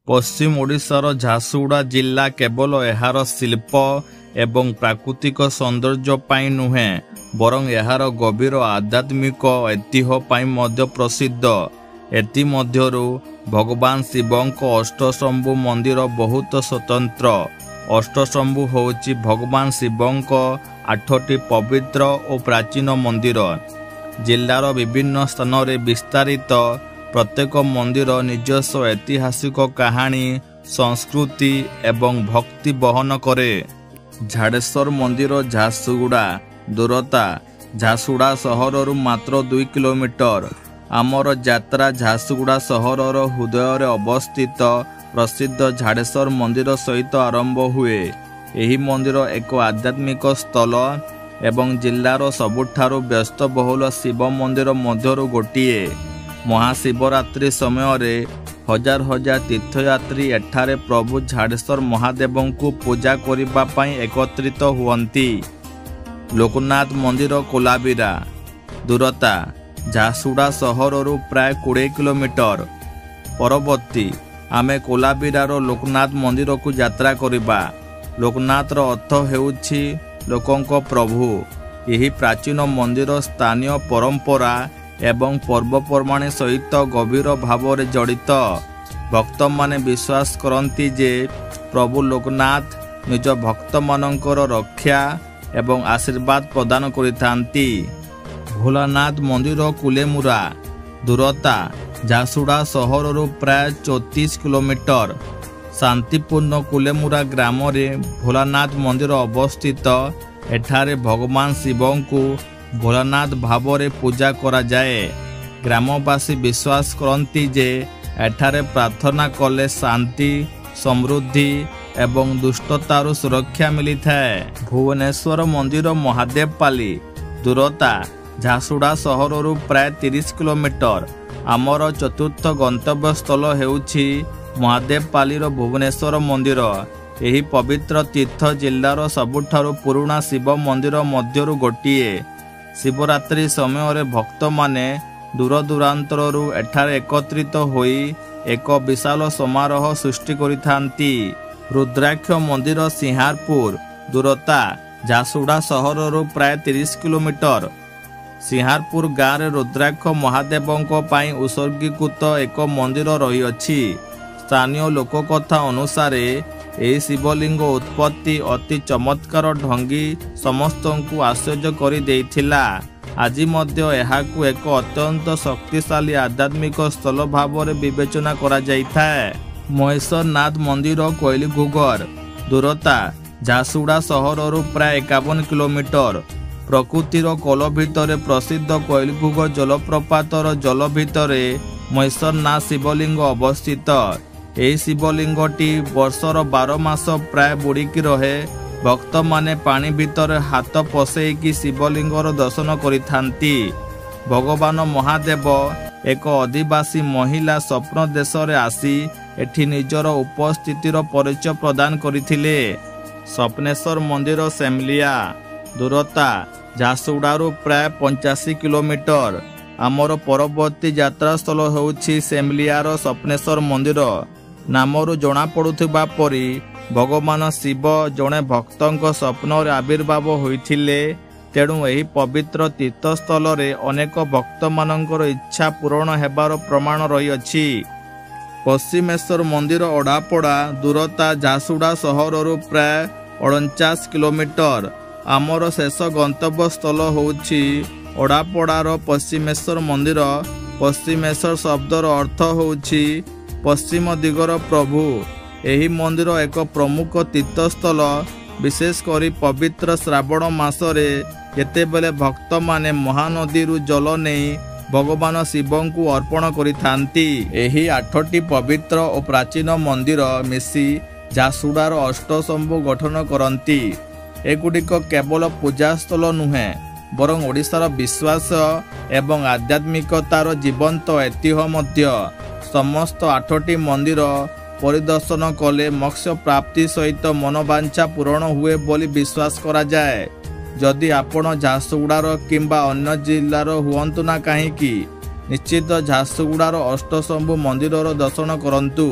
ପଶ୍ଚିମ ଓଡ଼ିଶାର ଝାରସୁଗୁଡ଼ା ଜିଲ୍ଲା କେବଳ ଏହାର ଶିଳ୍ପ ଏବଂ ପ୍ରାକୃତିକ ସୌନ୍ଦର୍ଯ୍ୟ ପାଇଁ ନୁହେଁ, ବରଂ ଏହାର ଗଭୀର ଆଧ୍ୟାତ୍ମିକ ଐତିହ୍ୟ ପାଇଁ ମଧ୍ୟ ପ୍ରସିଦ୍ଧ। ଏଥିମଧ୍ୟରୁ ଭଗବାନ ଶିବଙ୍କ ଅଷ୍ଟଶମ୍ଭୁ ମନ୍ଦିର ବହୁତ ସ୍ୱତନ୍ତ୍ର। ଅଷ୍ଟଶମ୍ଭୁ ହେଉଛି ଭଗବାନ ଶିବଙ୍କ 8ଟି ପବିତ୍ର ଓ ପ୍ରାଚୀନ ମନ୍ଦିର। ଜିଲ୍ଲାର ବିଭିନ୍ନ ସ୍ଥାନରେ ବିସ୍ତାରିତ ପ୍ରତ୍ୟେକ ମନ୍ଦିର ନିଜସ୍ୱ ଐତିହାସିକ କାହାଣୀ, ସଂସ୍କୃତି ଏବଂ ଭକ୍ତି ବହନ କରେ। ଝାଡ଼େଶ୍ୱର ମନ୍ଦିର, ଝାରସୁଗୁଡ଼ା। ଦୂରତା: ଝାରସୁଗୁଡ଼ା ସହରରୁ ମାତ୍ର 2 କିଲୋମିଟର। ଆମର ଯାତ୍ରା ଝାରସୁଗୁଡ଼ା ସହରର ହୃଦୟରେ ଅବସ୍ଥିତ ପ୍ରସିଦ୍ଧ ଝାଡ଼େଶ୍ୱର ମନ୍ଦିର ସହିତ ଆରମ୍ଭ ହୁଏ। ଏହି ମନ୍ଦିର ଏକ ଆଧ୍ୟାତ୍ମିକ ସ୍ଥଳ ଏବଂ ଜିଲ୍ଲାର ସବୁଠାରୁ ବ୍ୟସ୍ତବହୁଳ ଶିବ ମନ୍ଦିର ମଧ୍ୟରୁ ଗୋଟିଏ। ମହାଶିବରାତ୍ରି ସମୟରେ ହଜାର ହଜାର ତୀର୍ଥଯାତ୍ରୀ ଏଠାରେ ପ୍ରଭୁ ଝାଡ଼େଶ୍ୱର ମହାଦେବଙ୍କୁ ପୂଜା କରିବା ପାଇଁ ଏକତ୍ରିତ ହୁଅନ୍ତି। ଲୋକନାଥ ମନ୍ଦିର, କୋଲାବିରା। ଦୂରତା: ଝାରସୁଗୁଡ଼ା ସହରରୁ ପ୍ରାୟ 20 କିଲୋମିଟର। ପରବର୍ତ୍ତୀ, ଆମେ କୋଲାବିରାର ଲୋକନାଥ ମନ୍ଦିରକୁ ଯାତ୍ରା କରିବା। ଲୋକନାଥର ଅର୍ଥ ହେଉଛି ଲୋକଙ୍କ ପ୍ରଭୁ। ଏହି ପ୍ରାଚୀନ ମନ୍ଦିର ସ୍ଥାନୀୟ ପରମ୍ପରା ଏବଂ ପର୍ବପର୍ବାଣୀ ସହିତ ଗଭୀର ଭାବରେ ଜଡ଼ିତ। ଭକ୍ତମାନେ ବିଶ୍ୱାସ କରନ୍ତି ଯେ ପ୍ରଭୁ ଲୋକନାଥ ନିଜ ଭକ୍ତମାନଙ୍କର ରକ୍ଷା ଏବଂ ଆଶୀର୍ବାଦ ପ୍ରଦାନ କରିଥାନ୍ତି। ଭୋଲାନାଥ ମନ୍ଦିର, କୁଲେମୁରା। ଦୂରତା: ଝାରସୁଗୁଡ଼ା ସହରରୁ ପ୍ରାୟ 34 କିଲୋମିଟର। ଶାନ୍ତିପୂର୍ଣ୍ଣ କୁଲେମୁରା ଗ୍ରାମରେ ଭୋଲାନାଥ ମନ୍ଦିର ଅବସ୍ଥିତ। ଏଠାରେ ଭଗବାନ ଶିବଙ୍କୁ ଭୋଲାନାଥ ଭାବରେ ପୂଜା କରାଯାଏ। ଗ୍ରାମବାସୀ ବିଶ୍ୱାସ କରନ୍ତି ଯେ ଏଠାରେ ପ୍ରାର୍ଥନା କଲେ ଶାନ୍ତି, ସମୃଦ୍ଧି ଏବଂ ଦୁଷ୍ଟତାରୁ ସୁରକ୍ଷା ମିଳିଥାଏ। ଭୁବନେଶ୍ୱର ମନ୍ଦିର, ମହାଦେବପାଲି। ଦୂରତା: ଝାରସୁଗୁଡ଼ା ସହରରୁ ପ୍ରାୟ 30 କିଲୋମିଟର। ଆମର ଚତୁର୍ଥ ଗନ୍ତବ୍ୟସ୍ଥଳ ହେଉଛି ମହାଦେବପାଲିର ଭୁବନେଶ୍ୱର ମନ୍ଦିର। ଏହି ପବିତ୍ର ତୀର୍ଥ ଜିଲ୍ଲାର ସବୁଠାରୁ ପୁରୁଣା ଶିବ ମନ୍ଦିର ମଧ୍ୟରୁ ଗୋଟିଏ। ଶିବରାତ୍ରି ସମୟରେ ଭକ୍ତମାନେ ଦୂରଦୂରାନ୍ତରରୁ ଏଠାରେ ଏକତ୍ରିତ ହୋଇ ଏକ ବିଶାଳ ସମାରୋହ ସୃଷ୍ଟି କରିଥାନ୍ତି। ରୁଦ୍ରାକ୍ଷ ମନ୍ଦିର, ସିଂହାରପୁର। ଦୂରତା: ଝାରସୁଗୁଡ଼ା ସହରରୁ ପ୍ରାୟ 30 କିଲୋମିଟର। ସିଂହାରପୁର ଗାଁରେ ରୁଦ୍ରାକ୍ଷ ମହାଦେବଙ୍କ ପାଇଁ ଉତ୍ସର୍ଗୀକୃତ ଏକ ମନ୍ଦିର ରହିଅଛି। ସ୍ଥାନୀୟ ଲୋକକଥା ଅନୁସାରେ ଏହି ଶିବଲିଙ୍ଗ ଉତ୍ପତ୍ତି ଅତି ଚମତ୍କାର ଢଙ୍ଗି ସମସ୍ତଙ୍କୁ ଆଶ୍ଚର୍ଯ୍ୟ କରିଦେଇଥିଲା। ଆଜି ମଧ୍ୟ ଏହାକୁ ଏକ ଅତ୍ୟନ୍ତ ଶକ୍ତିଶାଳୀ ଆଧ୍ୟାତ୍ମିକ ସ୍ଥଳ ଭାବରେ ବିବେଚନା କରାଯାଇଥାଏ। ମହେଶ୍ୱରନାଥ ମନ୍ଦିର, କୋଇଲିଘୁଘର। ଦୂରତା: ଝାରସୁଗୁଡ଼ା ସହରରୁ ପ୍ରାୟ 51 କିଲୋମିଟର। ପ୍ରକୃତିର କୋଳ ଭିତରେ ପ୍ରସିଦ୍ଧ କୋଇଲିଘୁଘର ଜଳପ୍ରପାତର ଜଳ ଭିତରେ ମହେଶ୍ୱରନାଥ ଶିବଲିଙ୍ଗ ଅବସ୍ଥିତ। ଏହି ଶିବଲିଙ୍ଗଟି ବର୍ଷର 12 ମାସ ପ୍ରାୟ ବୁଡ଼ିକି ରହେ। ଭକ୍ତମାନେ ପାଣି ଭିତରେ ହାତ ପଶେଇକି ଶିବଲିଙ୍ଗର ଦର୍ଶନ କରିଥାନ୍ତି। ଭଗବାନ ମହାଦେବ ଏକ ଆଦିବାସୀ ମହିଳା ସ୍ୱପ୍ନ ଦେଶରେ ଆସି ଏଠି ନିଜର ଉପସ୍ଥିତିର ପରିଚୟ ପ୍ରଦାନ କରିଥିଲେ। ସ୍ୱପ୍ନେଶ୍ୱର ମନ୍ଦିର, ସେମଲିଆ। ଦୂରତା: ଝାରସୁଗୁଡ଼ାରୁ ପ୍ରାୟ 85 କିଲୋମିଟର। ଆମର ପରବର୍ତ୍ତୀ ଯାତ୍ରାସ୍ଥଳ ହେଉଛି ସେମଲିଆର ସ୍ୱପ୍ନେଶ୍ୱର ମନ୍ଦିର। ନାମରୁ ଜଣାପଡ଼ୁଥିବା ପରି ଭଗବାନ ଶିବ ଜଣେ ଭକ୍ତଙ୍କ ସ୍ୱପ୍ନରେ ଆବିର୍ଭାବ ହୋଇଥିଲେ। ତେଣୁ ଏହି ପବିତ୍ର ତୀର୍ଥସ୍ଥଳରେ ଅନେକ ଭକ୍ତମାନଙ୍କର ଇଚ୍ଛା ପୂରଣ ହେବାର ପ୍ରମାଣ ରହିଅଛି। ପଶ୍ଚିମେଶ୍ୱର ମନ୍ଦିର, ଅଢ଼ାପଡ଼ା। ଦୂରତା: ଝାରସୁଗୁଡ଼ା ସହରରୁ ପ୍ରାୟ 49 କିଲୋମିଟର। ଆମର ଶେଷ ଗନ୍ତବ୍ୟସ୍ଥଳ ହେଉଛି ଅଢ଼ାପଡ଼ାର ପଶ୍ଚିମେଶ୍ୱର ମନ୍ଦିର। ପଶ୍ଚିମେଶ୍ୱର ଶବ୍ଦର ଅର୍ଥ ହେଉଛି ପଶ୍ଚିମ ଦିଗର ପ୍ରଭୁ। ଏହି ମନ୍ଦିର ଏକ ପ୍ରମୁଖ ତୀର୍ଥସ୍ଥଳ, ବିଶେଷ କରି ପବିତ୍ର ଶ୍ରାବଣ ମାସରେ, ଯେତେବେଳେ ଭକ୍ତମାନେ ମହାନଦୀରୁ ଜଳ ନେଇ ଭଗବାନ ଶିବଙ୍କୁ ଅର୍ପଣ କରିଥାନ୍ତି। ଏହି 8ଟି ପବିତ୍ର ଓ ପ୍ରାଚୀନ ମନ୍ଦିର ମିଶି ଝାରସୁଗୁଡ଼ାର ଅଷ୍ଟଶମ୍ଭୁ ଗଠନ କରନ୍ତି। ଏଗୁଡ଼ିକ କେବଳ ପୂଜାସ୍ଥଳ ନୁହେଁ, ବରଂ ଓଡ଼ିଶାର ବିଶ୍ୱାସ ଏବଂ ଆଧ୍ୟାତ୍ମିକତାର ଜୀବନ୍ତ ଐତିହ୍ୟ ମଧ୍ୟ। ସମସ୍ତ 8ଟି ମନ୍ଦିର ପରିଦର୍ଶନ କଲେ ମୋକ୍ଷ ପ୍ରାପ୍ତି ସହିତ ମନୋବାଞ୍ଛା ପୂରଣ ହୁଏ ବୋଲି ବିଶ୍ୱାସ କରାଯାଏ। ଯଦି ଆପଣ ଝାରସୁଗୁଡ଼ାର କିମ୍ବା ଅନ୍ୟ ଜିଲ୍ଲାର ହୁଅନ୍ତୁ ନା କାହିଁକି, ନିଶ୍ଚିତ ଝାରସୁଗୁଡ଼ାର ଅଷ୍ଟଶମ୍ଭୁ ମନ୍ଦିରର ଦର୍ଶନ କରନ୍ତୁ।